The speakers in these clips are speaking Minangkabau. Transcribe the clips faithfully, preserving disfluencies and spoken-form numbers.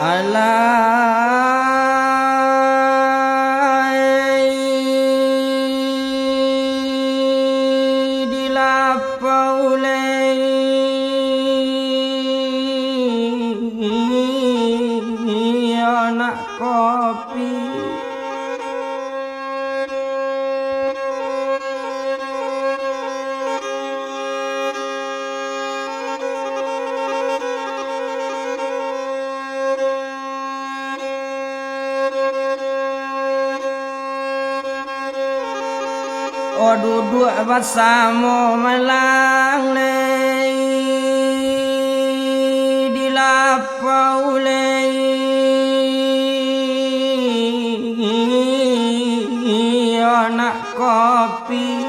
Alai di lapau lai anak kopi. O duduak basamo malang lai di lapau lai anak kopi.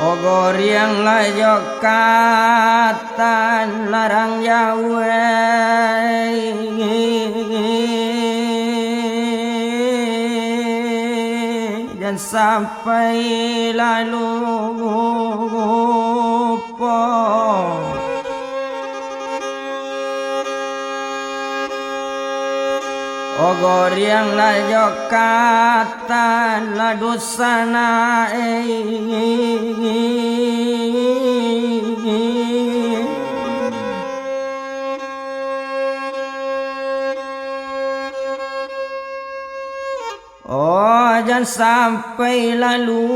O goriang lajo katan larang jauah, jan sampai lalu po. O goriang lajo katan la dosa na, eh. O, jan sampai lalu.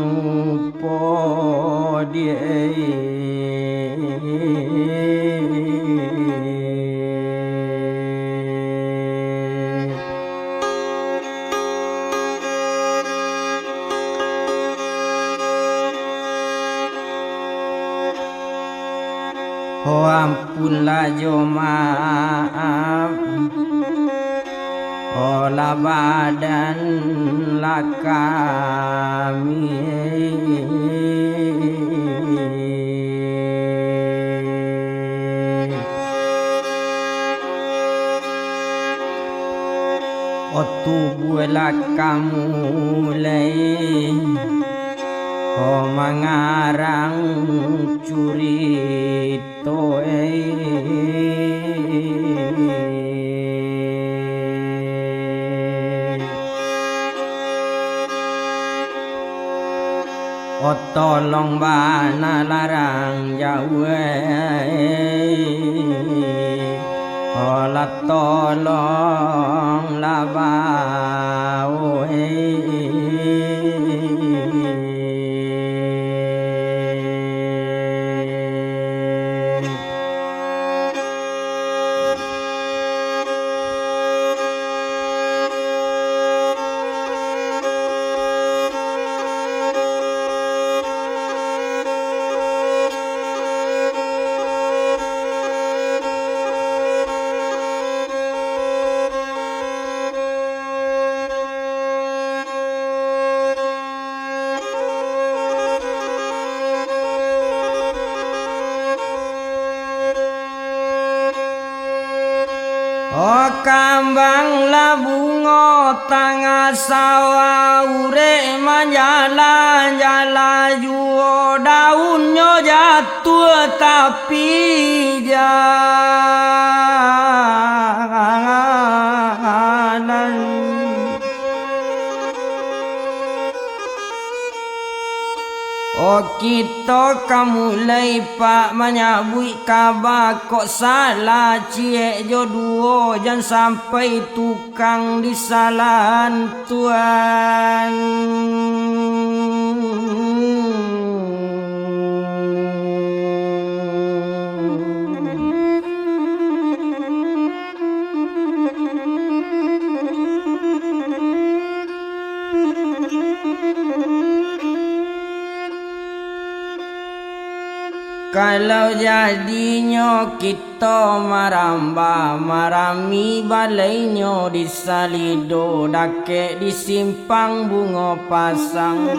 Lupo di. O ampunlah jo maaf, o lah badan lah kami. O tubuah lah kamu lai, o mangarang curito, eh. O tolong bana larang jauah, eh. O lah tolong lah bao, eh. O kambang lah bungo tangah sawah, urek manjalan-jalan juo, daunnyo jatuah tapi jalan. O kito ka mulai, Pak, manyabuik kaba, kok salah ciek jo duo, jan sampai tukang disalahan Tuhan. Kalau jadinyo kito marambah, marami balainyo di Salido, dakek di Simpang Bungo Pasang.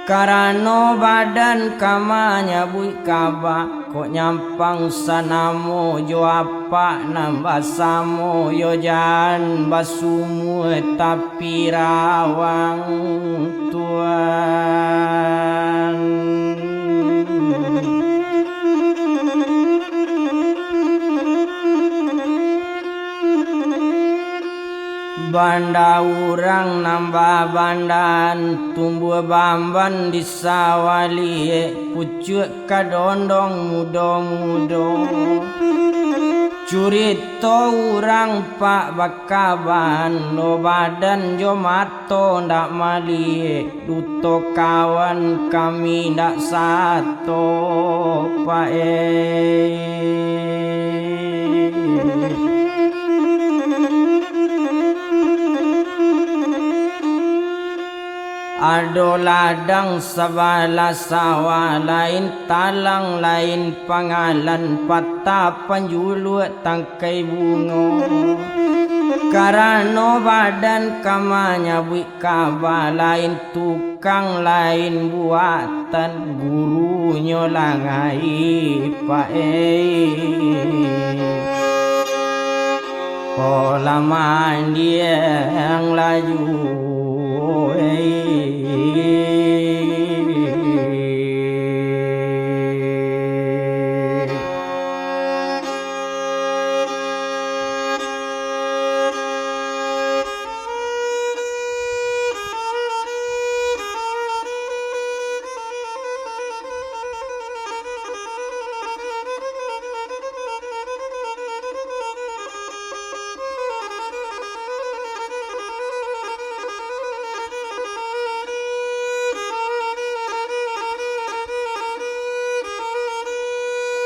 Karano badan ka manyabuik kaba, kok nyampang sanamo jo apak nan basamo, yo jan basumua tapi Pirawang Tuan. Banda urang nan babandaan, tumbuah bamban di sawaliak, pucuak kadondong mudo-mudo. Curito urang pak bakabaan, lo badan jo mato ndak maliek, duto kawan kami ndak sato, Pak, eh. Ado ladang sabalah sawah, lain talang, lain pangalan, patah panjuluak tangkai bungo. Karano badan ka manyabuik kaba, lain tukang, lain buatan, gurunyo lah ngai, Pak, eh. Pola mandiang laju, eh.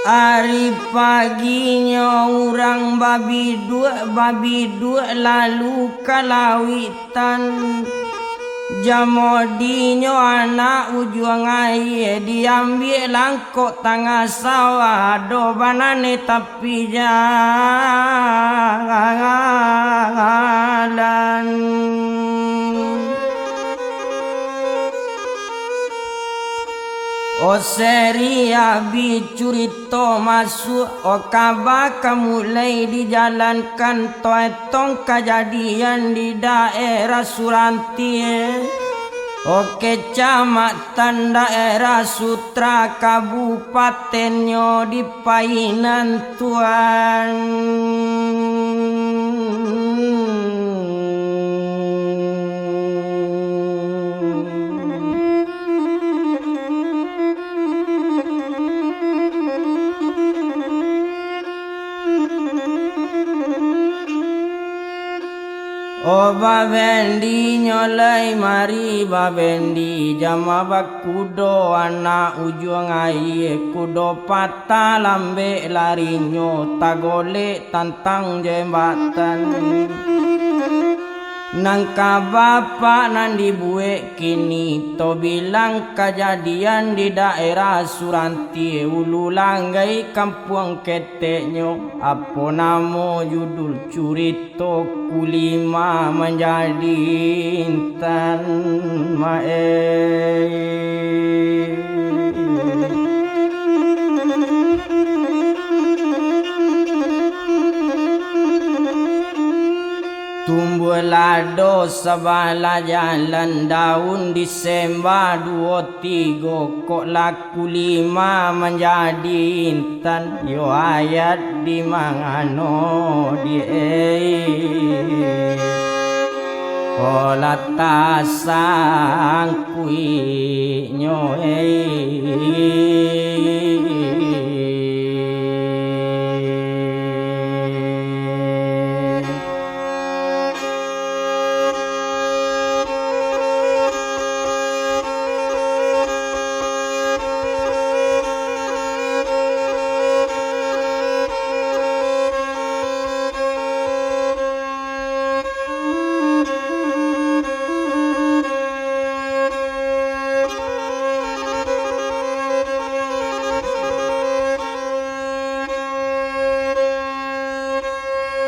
Ari paginyo urang babiduak-babiduak lalu ka lauik tan. Jamodinyo anak ujuang aia, diambiak langkok tangah sawah, ado bananeh tapi jalan. O seri abih curito masuak, o kaba ka mulai dijalankan, toetong kajadian di daerah Surantie, o kecamatan daerah Sutra, kabupatennyo di Painan, Tuan. O babendinyo lai mari babendi, jama bakudo anak ujuang aia, kudo patah lambek larinyo, tagolek tantang jembatan. Nan ka bapak nan dibuek kini, tobilang kajadian di daerah Surantie, Ulu Langgai, Kampuang Keteknyo, apo namo judul curito Kulima Manjadi Intan, Mak, eh. Tumbuah lado sabalah jalan, daun disemba duo tigo, kok lah Kulima manjadi intan, yo ayat di mangano di, eh, pola tasangkuiknyo, eh.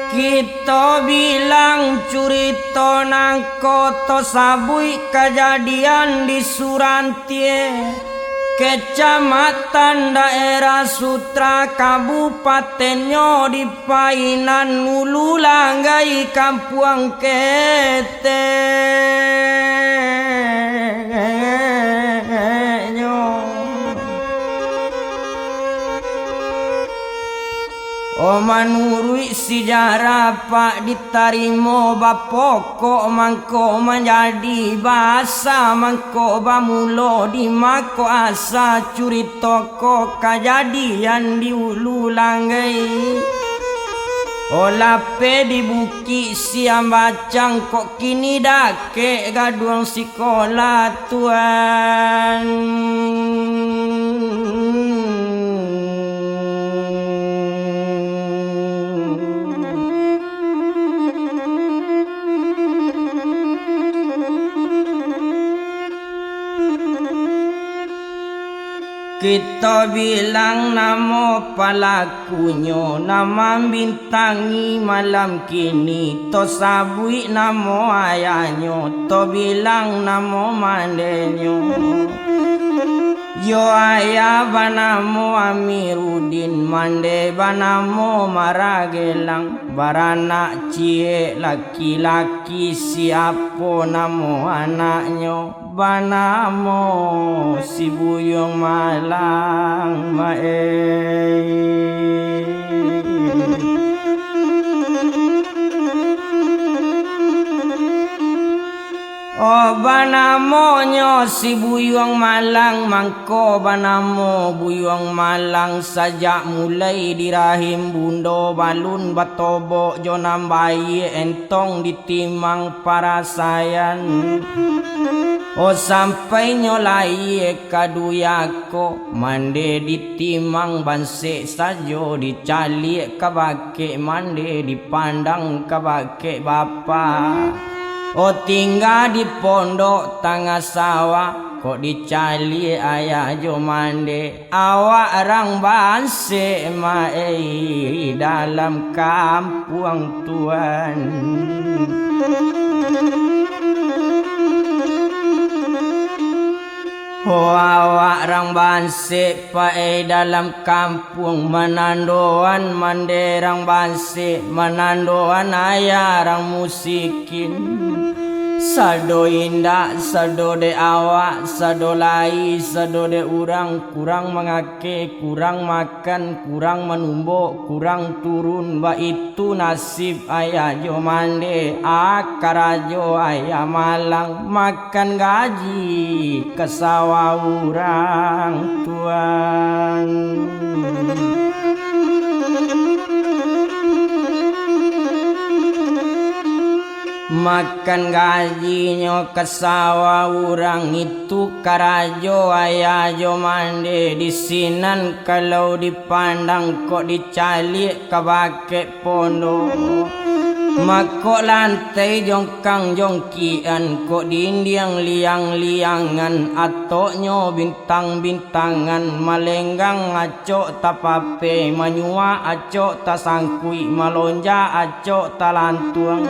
Kito bilang curito nangko tasabuik kajadian di Surantie, Kecamatan Daerah Sutra, Kabupatennyo di Painan, Ulu Langgai, Kampuang Ketenyo. Oh, manuruik sijarah, Pak, ditarimo bapokok mangko manjadi, baasa mangko bamulo, di mako asa curito ko kajadian di Ulu Langgai. Oh, lapeh di Bukik Siambacang, kok kini dakek gaduang sikolah, Tuan. Kito bilang namo palakunyo, nan mambintangi malam kini, tasabuik namo ayahnyo, tabilang namo mandenyo. Yo ayah banamo Amiruddin, mande banamo Maragelang, baranak ciek laki-laki, siapo namo anaknyo? Banamo si Buyuang Malang, Mak, eh. Oh, banamonyo si Buyuang Malang, mangko banamo Buyuang Malang. Sajak mulai di rahim bundo, balun batobok jo nan baiak, entong ditimang parasaian. Oh, sampai nyo lahia ka dunia ko, mande ditimang bansek sajo, dicaliak kabakeh mande, dipandang kabakeh bapa. Oh, tingga di pondok tangah sawah, kok dicaliak ayah jo mande. Awak rang bansek, Mak, eh, dalam kampuang, Tuan. Oh, awak rang bansek, Pak, eh, dalam kampuang, manandoan mande rang bansek, manandoan ayah rang musikin. Sado indak, sado dek awak, sado lai, sado dek urang, kurang mangakeh, kurang makan, kurang manumbok, kurang turun, baitu nasib ayah jo mande, a karajo ayah malang, makan gaji ka sawah urang, Tuan. Makan gajinyo ka sawah urang, itu karajo ayah jo mande. Di sinan kalau dipandang, kok dicaliak kabakeh pondok. Mako lantai jongkang-jongkian, kok dindiang liang-liangan, atoknyo bintang-bintangan, malenggang acok tapape, manyuak acok tasangkuik, malonja acok talantuang.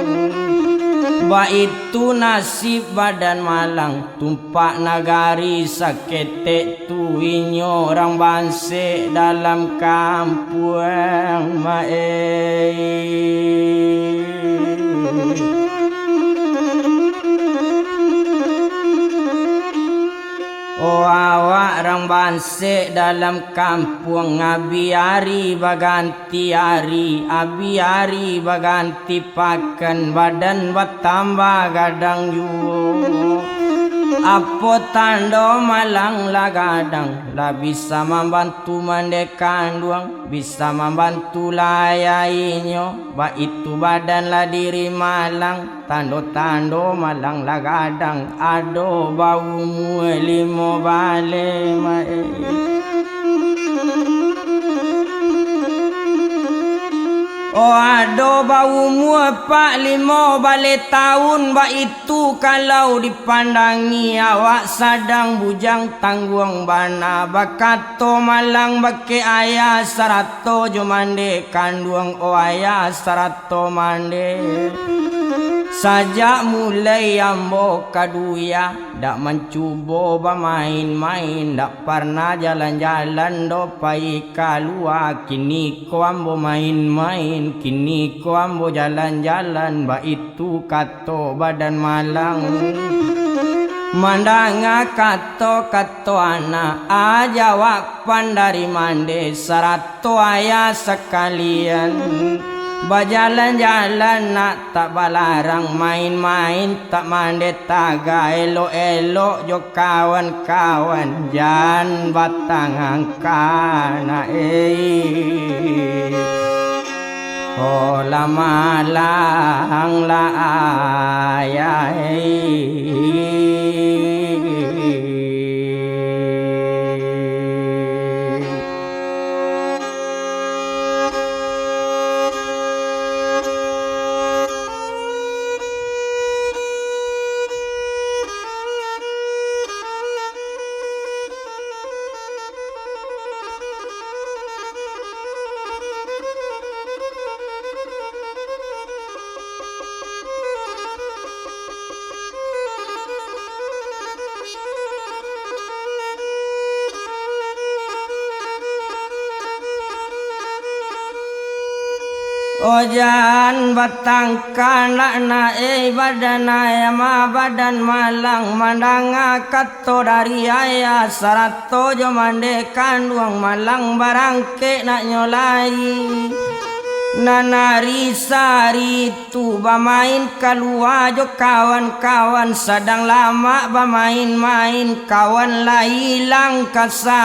Baitu nasib badan malang, tumpak nagari saketek tu, inyo rang bansek dalam kampuang, Mak, eh. Oh, awak rang bansek dalam kampuang, abih ari baganti ari, abih ari baganti pakan, badan batambah gadang juo. Apo tando malang lah gadang, lah bisa mambantu mande kanduang, bisa mambantu lah ayah inyo, baitu badan lah diri malang. Tando-tando malang lah gadang, ado baumua limo baleh, Mak, eh. Oh, ado baumua apak limo baleh taun, baitu kalau dipandangi, awak sadang bujang tangguang bana, bakato malang bakeh ayah sarato jo mande kanduang, oh ayah sarato mande. Sajak mulai ambo kaduya, dak mancubo bamain-main, dak parnah jalan-jalan doh pai kalua. Kini ko ambo main-main, kini ko ambo jalan-jalan, baitu kato badan malang. Mandanga kato-kato anak, a jawab pandari mande, sarato ayah sakalian. Bajalan-jalan nak tak balarang, main-main tak mande taga, elok-elok jo kawan-kawan, jan batangangka nak, eh. Oh, lah malang lah ayah, eh. Ojan batangka nak naik badan ayam, badan malang mandanga kato dari ayah, sarato jo mande kanduang malang barangkek nak nyo lai. Nan ari sari tu bamain kalua jo kawan-kawan, sadang lamak bamain-main, kawan lah ilang kasadonyo.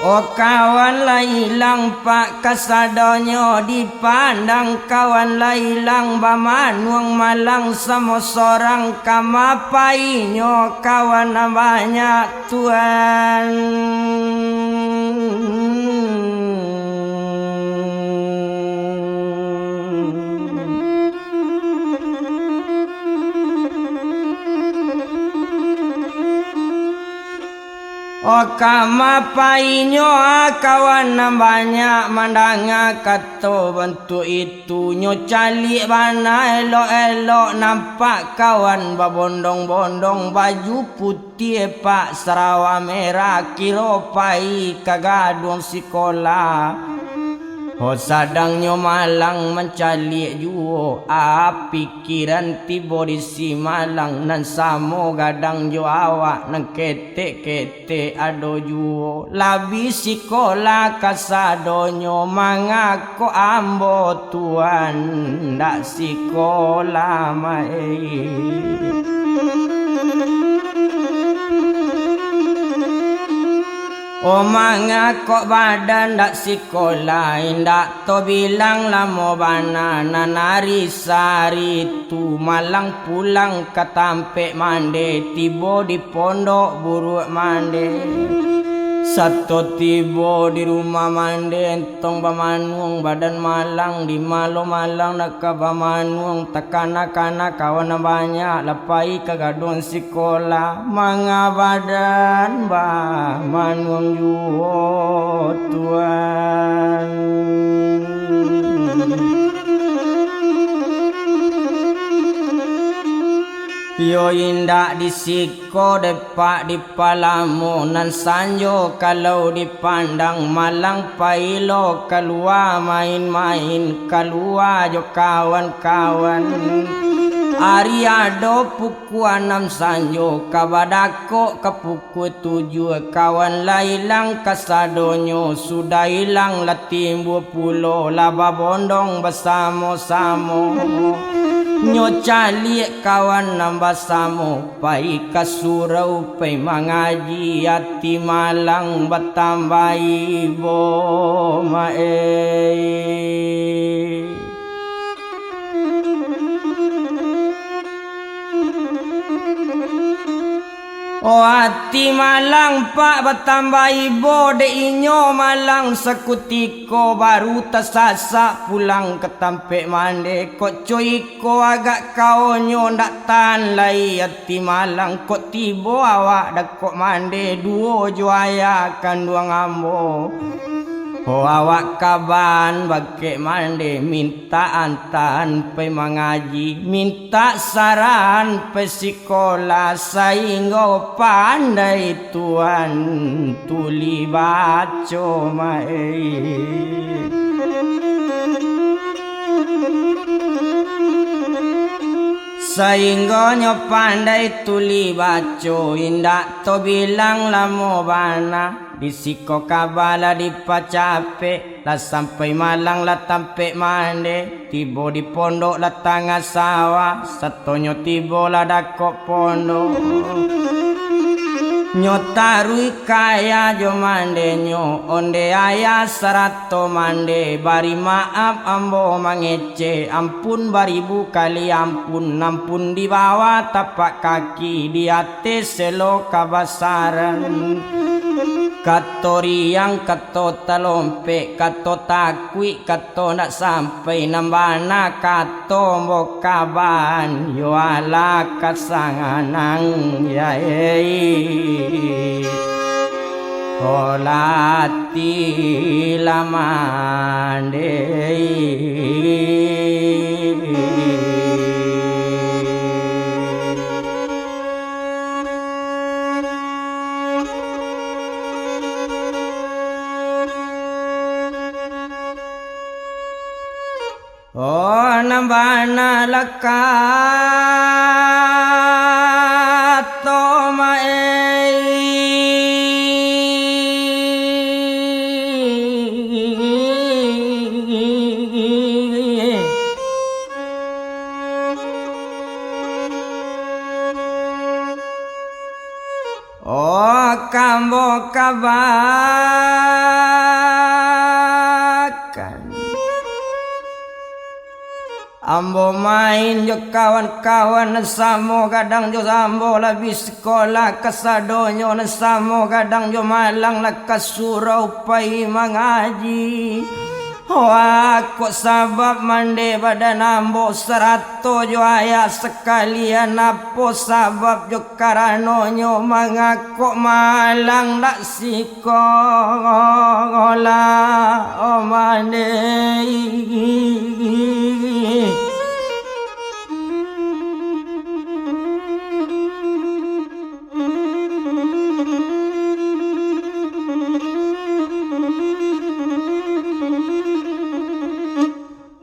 Oh, kawan lah ilang pak kasadonyo, dipandang kawan lah ilang, bamanuang malang samo sorang, ka ma painyo kawan nan banyak, Tuan. Oh, ka ma painyo, ah, kawan nan banyak, mandanga kato bantuak itu, nyo caliak bana elok-elok, nampak kawan babondong-bondong, baju putiah pak, sarawa merah, kiro pai ka gaduang sikola. Ho, sadangnyo malang mancaliak juo, a, pikiran tibo di si malang, nan samo gadang jo awak, nan ketek-ketek ado juo. Labiah sikola kasadonyo, mangako ambo tuan ndak sikola, mai. Oh, mangakok badan dak sikola, indak tobilang lamo bana, nan ari sari tu malang pulang ka tampek mande, tibo di pondok buruak mande. Sato tibo di rumah mande, tong bamanuang badan malang, di malo malang nak ka bamanuang, takana-kana kawan nan banyak, lah pai ka gaduang sikola, manga badan bamanuang juo, Tuan. Iyo indak di sik- ko depak dipalamo, nan sanjo kalau dipandang, malang pailo kalua main-main, kalua jo kawan-kawan. Ari ado pukua anam sanjo, ka badakok ka pukua tujuah, kawan lah ilang kasadonyo, sudah ilang lah timbua pulo, lah babondong basamo-samo. Nyo caliak kawan nan basamo, pai ka surau, pai mangaji, ati malang batambah ibo, Mak, eh. Oh, ati malang pak batambah ibo, dek inyo malang sakutiko baru tasasak pulang ka tampek mande. Kok co iko agak kaonyo ndak tahan lai ati malang, kok tibo awak dakok mande duo jo ayah kanduang ambo. Oh, awak kaban bakek mande, mintak antaan pai mangaji, mintak saran pai sikolah, sainggo pandai tuan tuli baco, mak ei. Sainggonyo pandai tuli baco, indak tabilang lamo bana. Di siko kaba lah dipacapek, lah sampai malang lah tampek mande, tibo di pondok lah tangah sawah, satonyo tibo lah dakok pondok. Nyo taruih ka ayah jo mandenyo, onde ayah sarato mande, bari maaf ambo mangecek, ampun baribu kali ampun, ampun di bawah tapak kaki, di ateh selo kabasaran. Kato riang, kato talompek, kato takuik, kato ndak sampai nan bana, kato ambo kaban, yo alah kasanganang, ya ei. Kolati lamande. Oh, nan bana lah kato, mak ei. Oh, kambo kabakan. Ambo main jo kawan-kawan nan samo gadang jo ambo, lah bi sikolah kasadonyo, nan samo gadang jo malang lah ka surau pai mangaji. Wah, kok sabab mande badan ambo sarato jo ayah sakalian, apo sabab jo karanonyo mangakok malang dak sikolah, oh mande.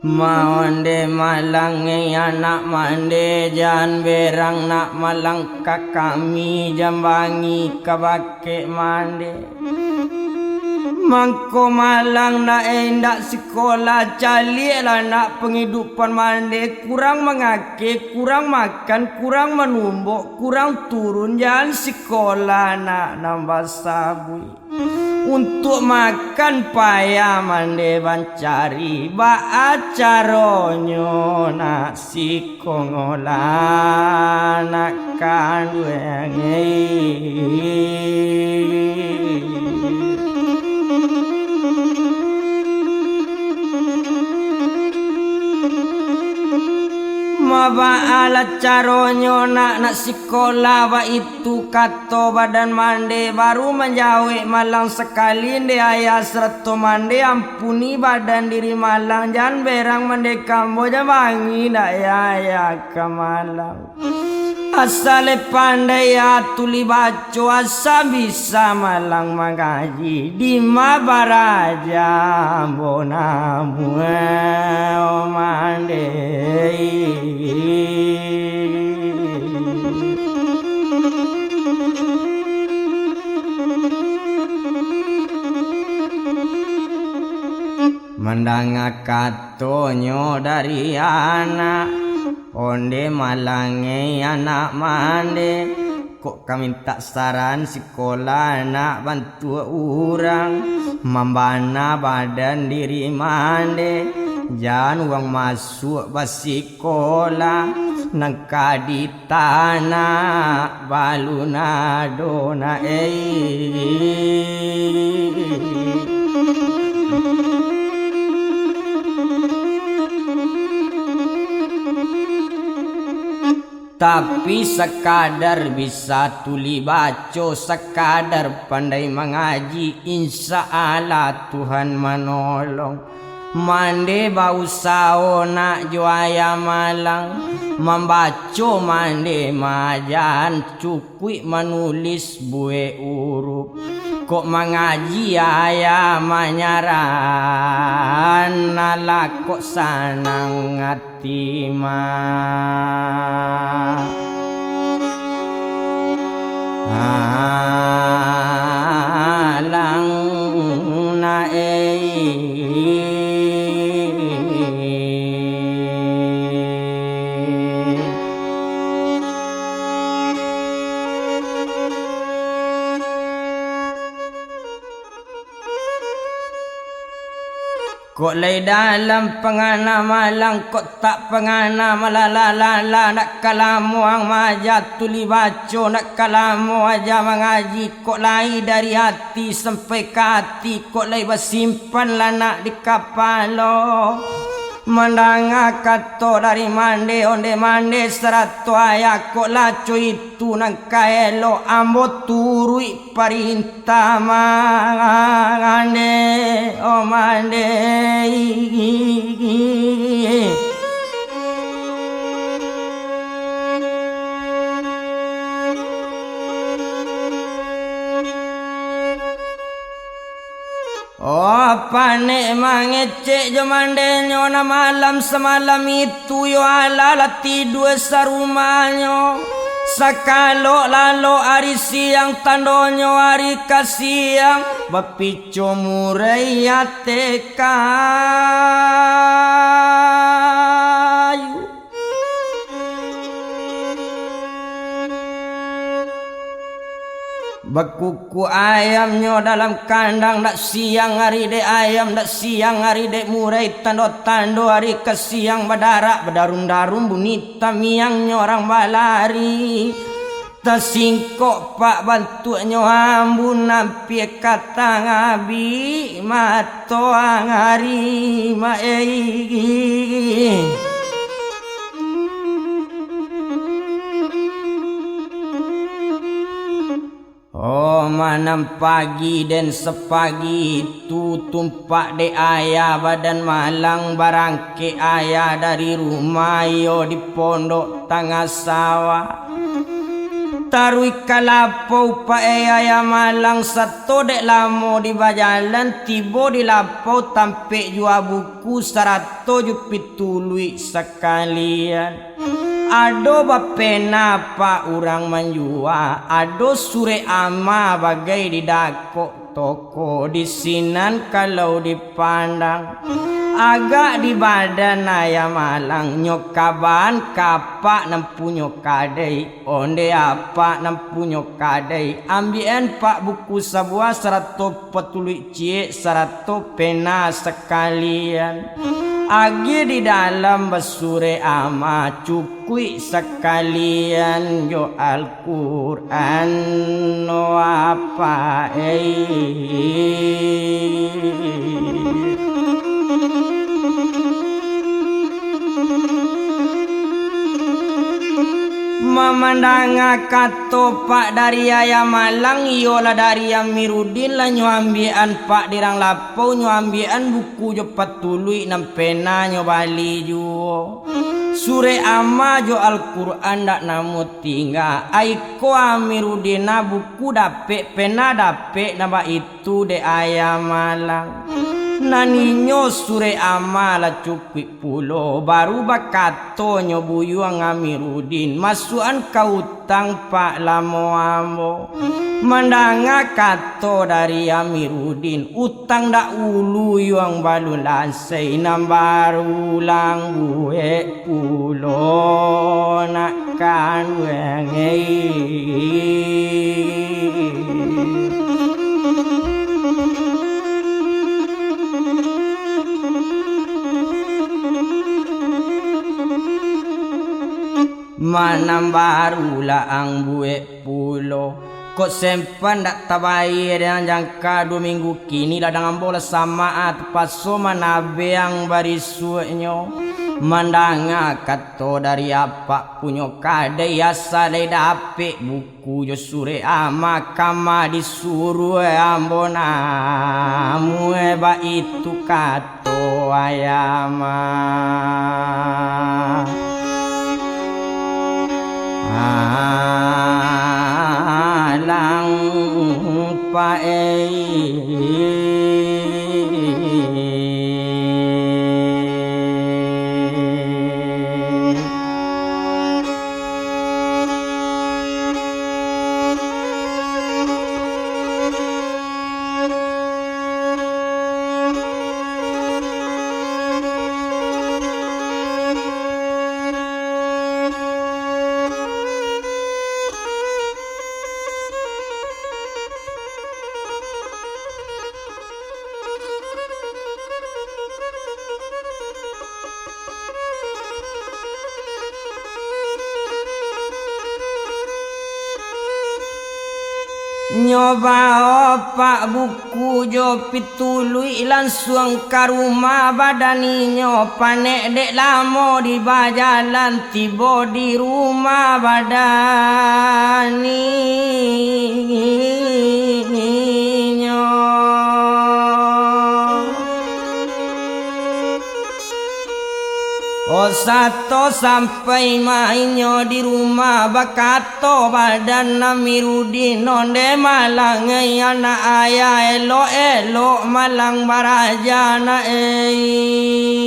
Maonde malang, eh, anak mande, jan berang nak malang ka kami, jambangi ka bakek mande. Mangko malang nak, eh, indak sikolah, caliaklah nak pangidupan mande, kurang mangakeh, kurang makan, kurang manumbok, kurang turun, jan sikolah nak nan basabuik. Untuak makan payah mande mancari, baa caronyo nak siko ngolah nak kanduang ei. Ma baa lah caronyo nak, nak sikolah baitu. Tu kato badan mande, baru manjawek malang sakali, nde ayah sarato mande, ampuni badan diri malang, jan berang mande ka ambo, jan bangi ndak yah, yah ka malang. Asa lai pandai yah tuli baco, asa bisa malang mangaji, dima baraja ambo namuah mande. Mandanga katonyo dari anak, onde malang ei anak mande, kok ka mintak saran sikolah nak bantuak urang, mambana badan diri mande, jan urang masuak basik- kolah, Nan ka di tanah balun ado na ei. Tapi sakadar bisa tuli baco, sakadar pandai mangaji, insya Allah Tuhan manolong. Mande bausaho nak jo ayah malang, mambaco mande maajan, cukuik manulis buek urup. Kok mangaji ayah manyarah, alah kok sanang ati mah. Alang na ei. Kok lai dalam pangana malang, kok tak pangana malala-lala, nak ka lamo ang maaja tuli baco, nak ka lamo aja mangaji, kok lai dari ati sampai ka ati, kok lai basimpan lah nak di kapalo. Mandanga kato dari mande, onde mande sarato ayah, kok laco itu nan ka elok, ambo turuik parintah mande, oh mande. Oh, panek mangecek jo mandenyo, nah malam samalam itu yo alah lah tidua sarumahnyo. Sakalok lalok ari siang, tandonyo ari ka siang, bapico murai ate kayu. Bakuku ayamnyo dalam kandang, dak siang ari dek ayam, dak siang ari dek murai, tando-tando ari ka siang badarak, badarum-darum bunyi tamiangnyo urang balari. Tasingkok pak bantuaknyo, ambun ampia ka tangabik mato ang ari maei. Oh, manam pagi den sapagi tu, tumpak dek ayah badan malang, barangkek ayah dari rumah iyo di pondok tangah sawah. Taruih ka lapau pak e ayah malang, sato dek lamo di bajalan, tibo di lapau tampek jua buku sarato jo pituluik sakalian. Ado bapena pak urang manjua, ado surek ama bagai di dakok toko, di sinan kalau dipandang. Agak di badan ayah malang, nyo kaban kapak nan punyo kadai, onde apak nan punyo kadai, ambiakan pak buku sabuah sarato patuluik ciek sarato pena sakalian. Agiah di dalam basurek ama, cukuik sakalian jo Al-Quran, no apa ei. Mamandanga kato pak dari ayah malang, iyolah dari Amiruddin, lah nyo ambiakan pak dirang lapau, nyo ambiakan buku jo patuluik nan pena nyo bali juo. Surek ama jo Al-Quran dak namuah tingga. Aiko Amiruddin, nah buku dapek, pena dapek, nah baitu dek ayah malang. Nan inyo surek ama lah cukuik pulo, baru bakatonyo buyuang Amiruddin, masuakan ka utang pak lamo ambo. Mandanga kato dari Amiruddin, utang dak ulu yuang balun lansai, nan barulang buek pulo nak kanuang ei. nan baru lah ang buek pulo. Kok sempan dak tabayie dek ang jangka duo minggu kini, ladang ambo lah samak, ah, tapaso manabeang barisuaknyo. Mandanga kato dari apak punyo kadai, asa lai dapek buku jo surek, ah, maka mah disuruah ambo namuah baitu kato. Toayama. Alang pae. Nyo baopak buku jo pituluik, lansuang ka rumah badan inyo. Panek dek lamo di bajalan, tibo di rumah badan inyo. Oh, sato sampai mainyo di rumah, bakato badan Amirudin, "Onde malang, ai anak ayah, elok-elok malang baraja, nak, eh."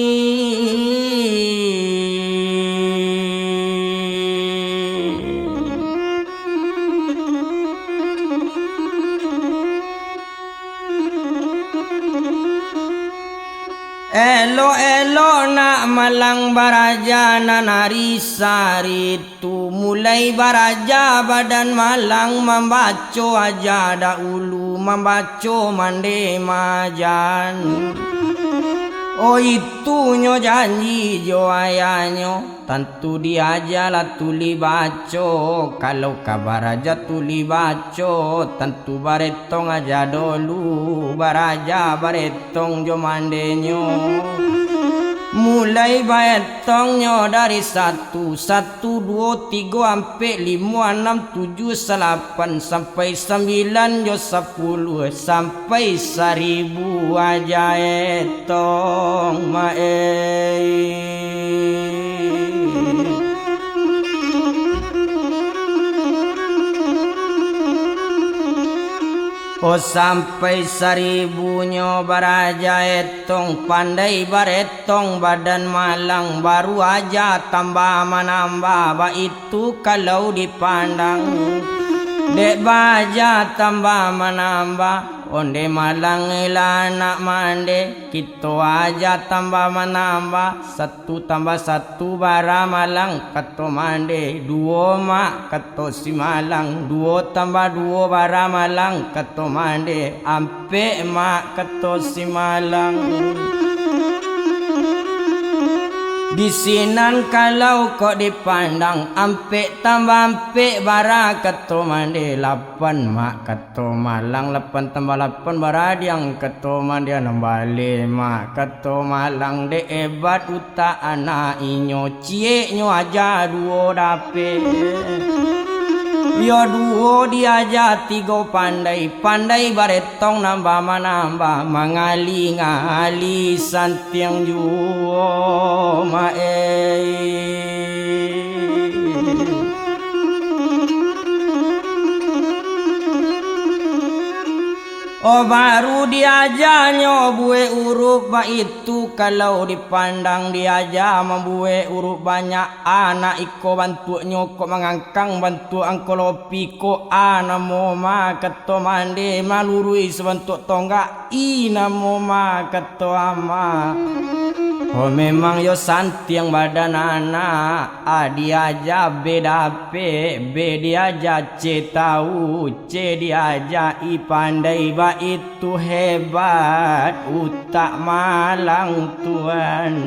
Elok-elok nak malang baraja nan ari saritu. Mulai baraja badan malang, mambaco aja dahulu, mambaco mande majan. Oh, itunyo janji jo ayahnyo. Tantu diaja lah tuli baco, kalau ka baraja tuli baco, tantu baretong aja dolu, baraja baretong jo mandenyo. Mulai baetongnyo dari satu, satu, duo, tigo, ampek, limo, anam, tujuh, salapan, sampai sambilan jo sapuluah, sampai saribu aja etong, Mak, eh. Oh, sampai saribunyo baraja etong, pandai baretong badan malang, baru aja tambah manambah, baitu kalau dipandang. Dek baaja tambah manambah, onde malang ilah anak mande, kito aja tambah manambah, satu tambah satu bara malang, kato mande, duo mak, kato si malang, duo tambah duo bara malang, kato mande, ampek mak, kato si malang. Di sinan kalau kok dipandang, ampek tambah ampek bara, kato mande, lapan mak, kato malang, lapan tambah lapan bara diang, kato mande, anam baleh mak, kato malang, dek ebat utak anak inyo, cieknyo aja duo dapek. Yo duo diaja tigo pandai, pandai baretong nambah manambah, mangali-ngali santiang juo, Mak, eh. Oh, baru diajanyo buek urup, baitu kalau dipandang diaja mambuek urup banyak, anak iko bantuaknyo kok mangangkang bantuak angkolopi, kok a namo ma kato mande, maluruih sabantuak tonggak, i namo ma kato ama. Oh, memang yo santiang badan anak, a diaja be dapek, be diaja ce tau, ce diaja i pandai, baitu hebat utak malang tuan.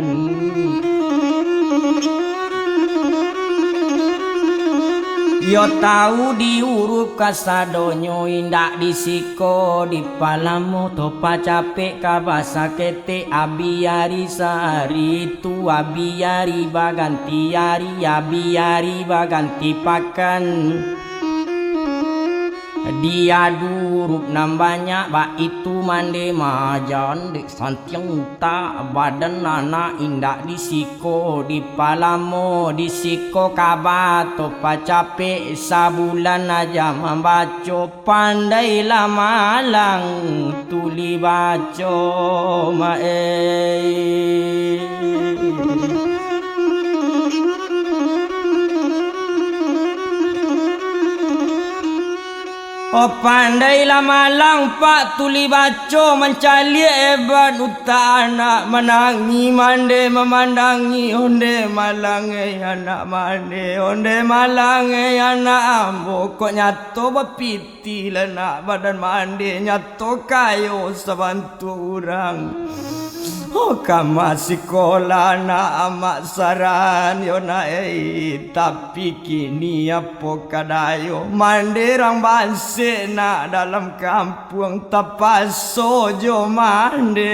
Iyo tau diurup kasadonyo, indak disiko dipalamo, topa capek ka basaketek, abi ari sahari tu, abi ari baganti ari, abi ari baganti pakan. Diadu urup nan banyak, baitu mande majan dek santiang utak, badan anak indak disiko dipalamo, disiko kaba topa capek, sabulan aja mambaco, pandailah malang tuli baco, ma-e. Oh, pandailah malang pak tuli baco, mancaliak hebat utak anak, manangih mande mamandangi, onde malang e anak mande, onde malang e anak ambo, kok nyato bapiti lah nak badan mande, nyato kayo sabantuak urang. Oh, ka masikolah nak amak saran yo nak ei, tapi kini apo ka dayo, mande rang basek nak dalam kampuang, tapaso jo mande.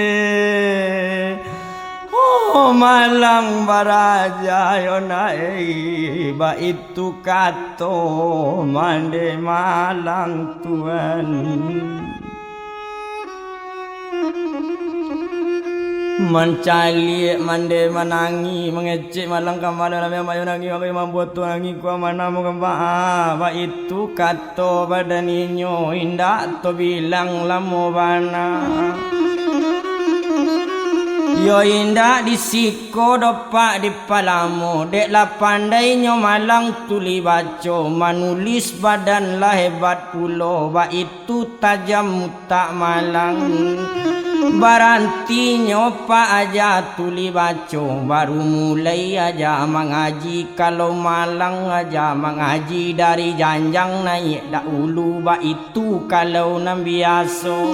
Oh, malang baraja yo nak ei, baitu kato mande malang tuan. Mancaliak mande manangih, mangecek malang ka malang, lamiang mayo nangih, makai mambuat tu nangih, kua mana mo gambar, ah, baitu kato badan inyo, indak tabilang lamo bana. Yo indak disiko dopak dipalamo, dek lah pandainyo malang tuli baco, manulis badan lah hebat pulo, baitu tajam utak malang. Barantinyo pak aja tuli baco, baru mulai aja mangaji, kalau malang aja mangaji dari janjang naiak dahulu, baitu kalau nan biaso.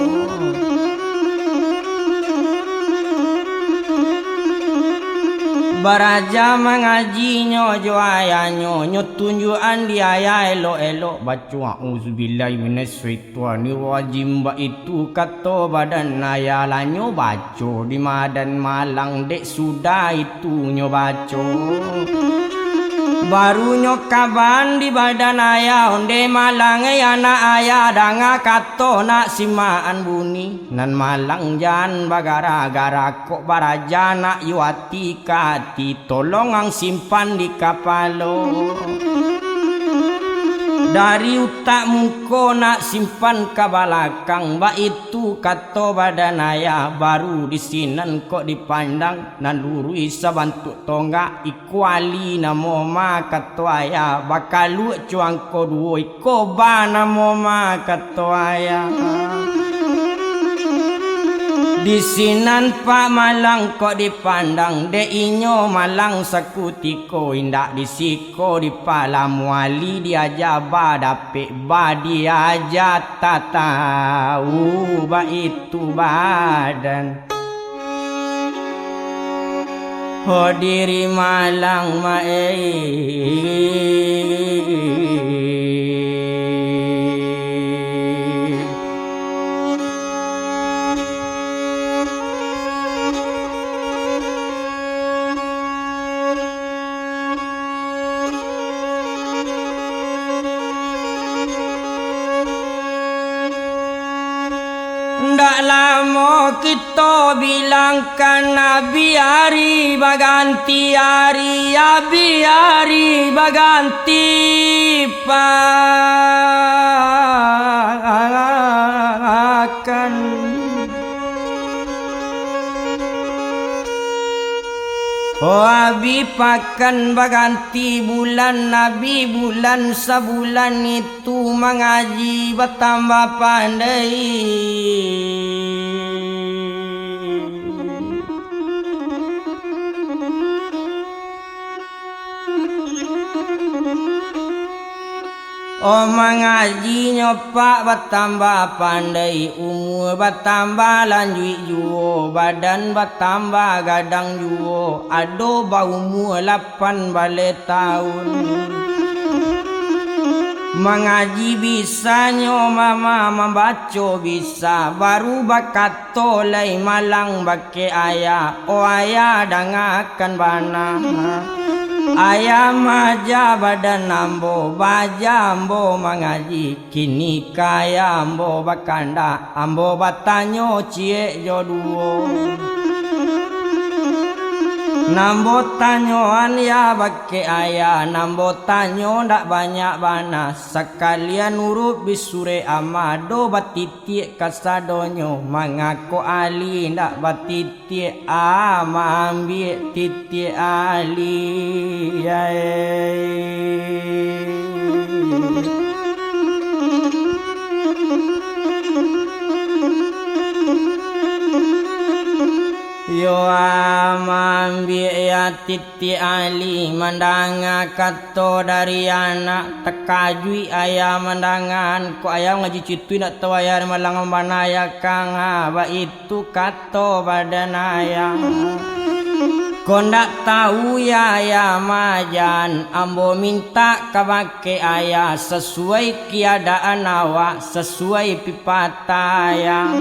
Baraja mangajinyo jo ayahnyo, nyo tunjuakan di ayah elok-elok, baco, "A'udzubillahi minasyaitonirrajim," baitu kato badan ayah, lah nyo baco di madan malang, dek sudah itu nyo baco. Baru nyo kaban di badan ayah, onde malang e anak ayah, danga kato nak simakan bunyi. Nan malang jan bagara-gara, kok baraja nak yo ati ka ati, tolong ang simpan di kapalo. Dari utak muko nak simpan ka balakang, baitu kato badan ayah, baru di sinan kok dipandang, nan luruih sabantuak tonggak, iko ali namo ma kato ayah, bakaluak cuang ko duo, iko ba namo ma kato ayah. Di sinan pak malang kok dipandang, dek inyo malang sakutiko, indak di siko dipalamo, ali diaja badapek, badiaja tatau, baitu badan. Ho diri malang ma-e. Ndak lamo kito bilangkan, abi ari baganti ari, abi ari baganti pakan. Oh, abi pakan baganti bulan, abi bulan sabulan itu mangaji batambah pandai. Oh, mangajinyo pak batambah pandai, umua batambah lanjuik juo, badan batambah gadang juo, ado baumua lapan baleh taun. Mangaji bisanyo mama, mambaco bisa, baru bakato lai malang bakeh ayah, "O ayah, dangakan bana. Ayah maaja badan ambo, baaja ambo mangaji. Kini ka ayah ambo bakandak, ambo batanyo ciek jo duo. Nan ambo tanyoan ya bakeh ayah, nan ambo tanyo ndak banyak bana. Sakalian uruik bisurek amah, ado batitiak kasadonyo, mangako alih ndak batitiak, ah, maambiak titiak alih, ai." Yo, ah, maambiak ya titiak alih, mandanga kato dari anak, takajuik ayah mandangaan, kok ayah ngaji citu indak tahu ayah malang bana ayah kang, ah, baitu kato badan ayah. Kok ndak tahu ya ayah maajan, ambo mintak kabake ayah sasuai kiadaan awak, sasuai pipatah ayah.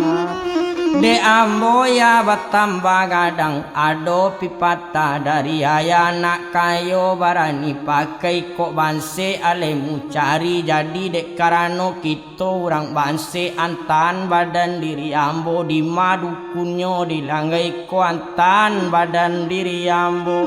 Dek ambo ya batambah gadang, ado pipatah dari ayah nak kayo barani pakai kok bansek alemu cari jadi dek karano kito urang bansek antaan badan diri ambo di ma dukunnyo di langgai ko antaan badan diri ambo.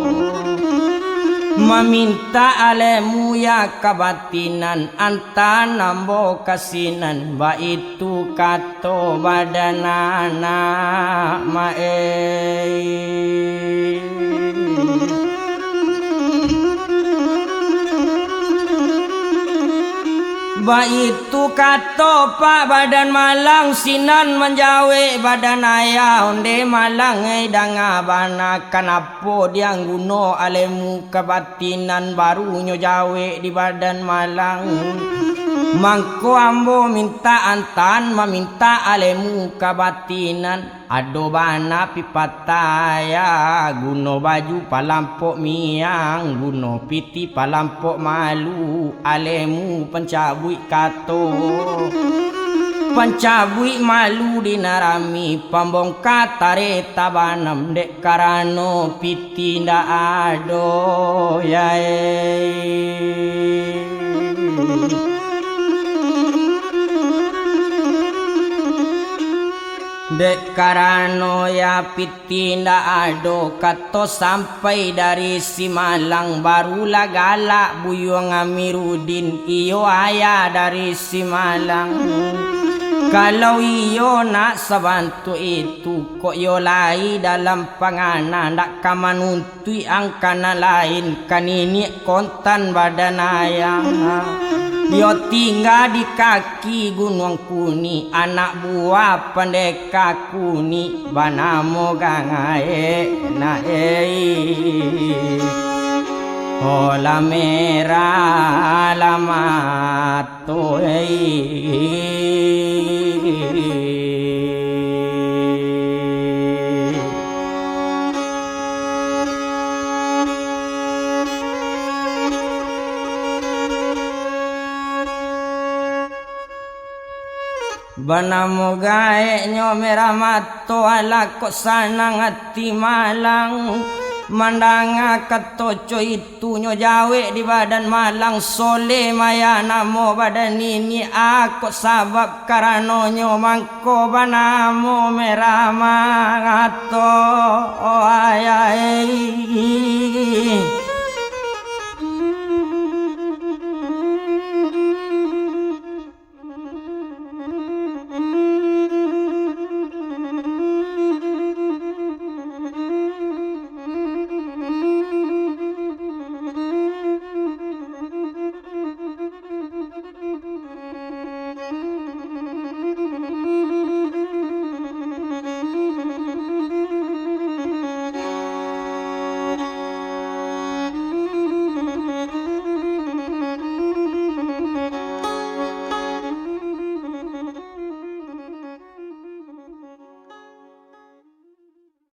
Mamintak alemu ya kabatinan antaan ambo kasinan baitu kato badan anak maeh. Baitu kato pak badan malang sinan manjawek badan ayah, onde malang ai danga bana, kanapo diang guno alemu kabatinan baru nyo jawek di badan malang. Mangko ambo mintak antaan mamintak alemu kabatinan. Ado bana pipatah ya, guno baju palampok miang, guno pitih palampok malu, alemu pancabuik kato. Pancabuik malu di nan rami, pambongka tareta banam, dek karano pitih indak ado, yai. Dek karano ya pitih indak ado, kato sampai dari Simalang, barulah galak Buyuang Amiruddin, iyo ayah dari Simalang. Kalau iyo nak sabantuak itu, kok iyo lai dalam pangana, ndak ka manun- tuik angka nan lain, ka niniak kontan badan ayah. Iyo tingga di kaki Gunuang Kunik, anak buah pandeka kunik, banamo Gangaek na ei. Olah merah alamat. Toi. Banamo gaeknyo merah mato, alah kok sanang ati malang, mandanga kato co itu. Tu nyo jawek di badan malang, Soleh maya namo badan niniak, kok sabab karanonyo mangko banamo merah mato, ayai.